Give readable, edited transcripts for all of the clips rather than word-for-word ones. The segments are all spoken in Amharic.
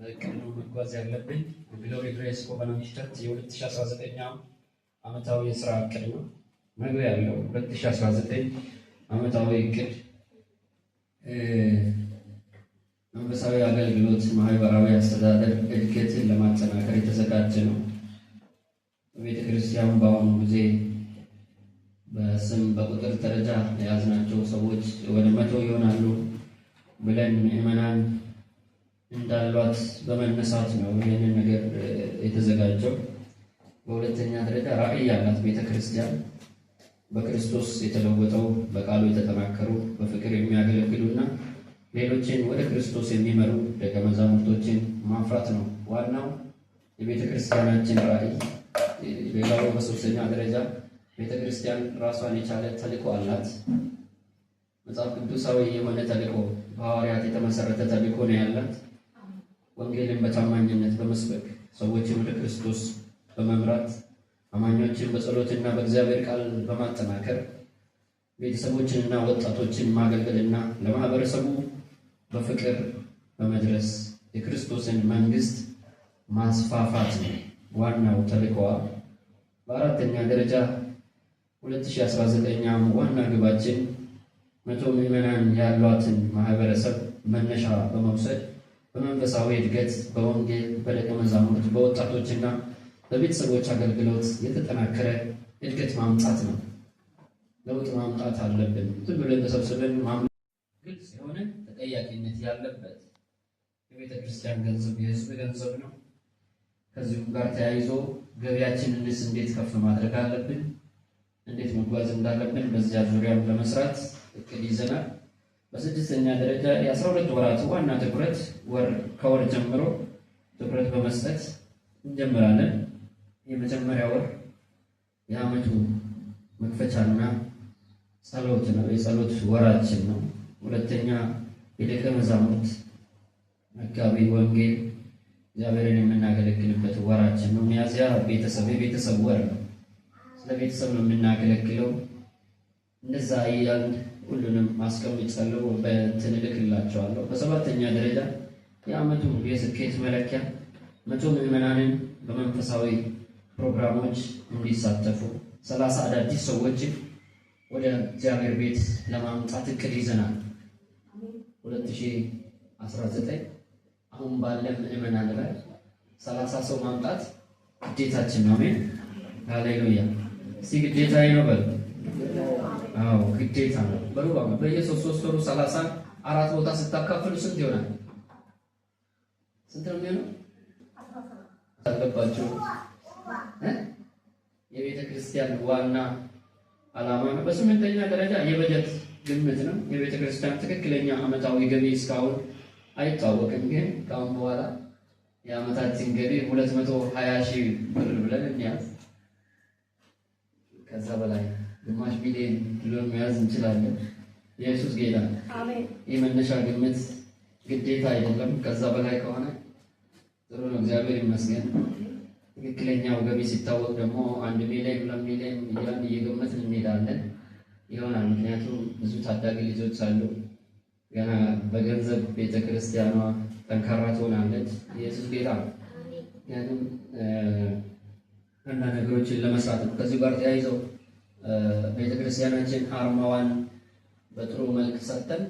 በእቅድ ነው መጓዝ ያለብን። Glory Grace Covenant Church የ2019 ዓመታዊ የስራ እቅድ ነው። መግቢያ ያለው 2019 ዓመታዊ እቅድ መንፈሳዊ አገልግሎት፣ ማህበራዊ አስተዳደር እድገትን ለማጠናከር የተዘጋጀ ነው። ቤተ ክርስቲያን በአሁኑ ጊዜ በስም በቁጥር ደረጃ የያዝናቸው ሰዎች ወደ 100 ይሆናሉ ብለን ምዕመናን እንዳሏት በመነሳት ነው ይህንን ነገር የተዘጋጀው። በሁለተኛ ደረጃ ራዕይ ያላት ቤተ ክርስቲያን በክርስቶስ የተለወጠው፣ በቃሉ የተጠናከሩ፣ በፍቅር የሚያገለግሉና ሌሎችን ወደ ክርስቶስ የሚመሩ ደቀ መዛሙርቶችን ማፍራት ነው ዋናው የቤተ ክርስቲያናችን ራዕይ። ሌላው በሶስተኛ ደረጃ ቤተ ክርስቲያን ራሷን የቻለ ተልእኮ አላት። መጽሐፍ ቅዱሳዊ የሆነ ተልእኮ፣ በሐዋርያት የተመሰረተ ተልእኮ ነው ያላት። ወንጌልን በታማኝነት በመስበክ፣ ሰዎችን ወደ ክርስቶስ በመምራት፣ አማኞችን በጸሎትና በእግዚአብሔር ቃል በማጠናከር፣ ቤተሰቦችንና ወጣቶችን ማገልገልና ለማህበረሰቡ በፍቅር በመድረስ የክርስቶስን መንግስት ማስፋፋት ነው ዋናው ተልእኮዋ። በአራተኛ ደረጃ 2019 ዋና ግባችን 100 ምዕመናን ያሏትን ማህበረሰብ መነሻ በመውሰድ በመንፈሳዊ እድገት፣ በወንጌል፣ በደቀ መዛሙርት፣ በወጣቶችና በቤተሰቦች አገልግሎት የተጠናከረ እድገት ማምጣት ነው። ለውጥ ማምጣት አለብን። ዝም ብለን ተሰብስበን ግልጽ የሆነ ተጠያቂነት ያለበት የቤተ ክርስቲያን ገንዘብ የህዝብ ገንዘብ ነው። ከዚሁም ጋር ተያይዞ ገቢያችንንስ እንዴት ከፍ ማድረግ አለብን፣ እንዴት መጓዝ እንዳለብን በዚያ ዙሪያም ለመስራት እቅድ ይዘናል። በስድስተኛ ደረጃ የ12 ወራት ዋና ትኩረት ወር ከወር ጀምሮ ትኩረት በመስጠት እንጀምራለን። የመጀመሪያ ወር የዓመቱ መክፈቻና ጸሎት ነው፣ የጸሎት ወራችን ነው። ሁለተኛ የደቀ መዛሙርት መጋቢ ወንጌል እግዚአብሔርን የምናገለግልበት ወራችን ነው። ሚያዝያ ቤተሰብ የቤተሰብ ወር ነው። ስለ ቤተሰብ ነው የምናገለግለው። እንደዛ እያልን ሁሉንም አስቀምጫለሁ፣ በእንትን እልክላቸዋለሁ። በሰባተኛ ደረጃ የዓመቱ የስኬት መለኪያ 100 ምዕመናንን በመንፈሳዊ ፕሮግራሞች እንዲሳተፉ፣ 30 አዳዲስ ሰዎችን ወደ እግዚአብሔር ቤት ለማምጣት እቅድ ይዘናል። 2019 አሁን ባለ ምዕመናን ላይ 30 ሰው ማምጣት ግዴታችን ነው። አሜን ሃሌሉያ። እስቲ ግዴታዬ ነው በሉ። አዎ ግዴታ ነው። በሩብ ዓመት በየሶስት ሶስት ወሩ 30 አራት ቦታ ስታካፍሉ ስንት ይሆናል? ስንት ነው የሚሆነው? አለባቸው የቤተ ክርስቲያን ዋና ዓላማ ነው። በስምንተኛ ደረጃ የበጀት ግምት ነው። የቤተ ክርስቲያን ትክክለኛ ዓመታዊ ገቢ እስካሁን አይታወቅም፣ ግን ከአሁን በኋላ የዓመታችን ገቢ 220 ሺህ ብር ብለን እንያዝ። ከዛ በላይ ግማሽ ሚሊዮን ብለን መያዝ እንችላለን። ኢየሱስ ጌታ ነው። ይህ መነሻ ግምት ግዴታ አይደለም። ከዛ በላይ ከሆነ ጥሩ ነው። እግዚአብሔር ይመስገን። ትክክለኛው ገቢ ሲታወቅ ደግሞ 1 ሚሊዮን፣ 2 ሚሊዮን እያልን እየገመትን እንሄዳለን ይሆናል። ምክንያቱም ብዙ ታዳጊ ልጆች አሉ። ገና በገንዘብ ቤተ ክርስቲያኗ ጠንካራ ትሆናለች። ኢየሱስ ጌታ ነው። ምክንያቱም አንዳንድ ነገሮችን ለመስራት ነው። ከዚሁ ጋር ተያይዘው ቤተክርስቲያናችን አርማዋን በጥሩ መልክ ሰጥተን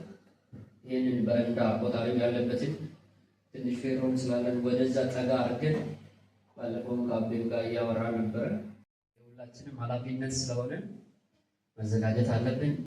ይህንን በረንዳ ቆጣሪው ያለበትን ትንሽ ፌሮም ስላለን ወደዛ ጠጋ አድርገን ባለፈውም ከአቤም ጋር እያወራ ነበረ። የሁላችንም ኃላፊነት ስለሆነ መዘጋጀት አለብን።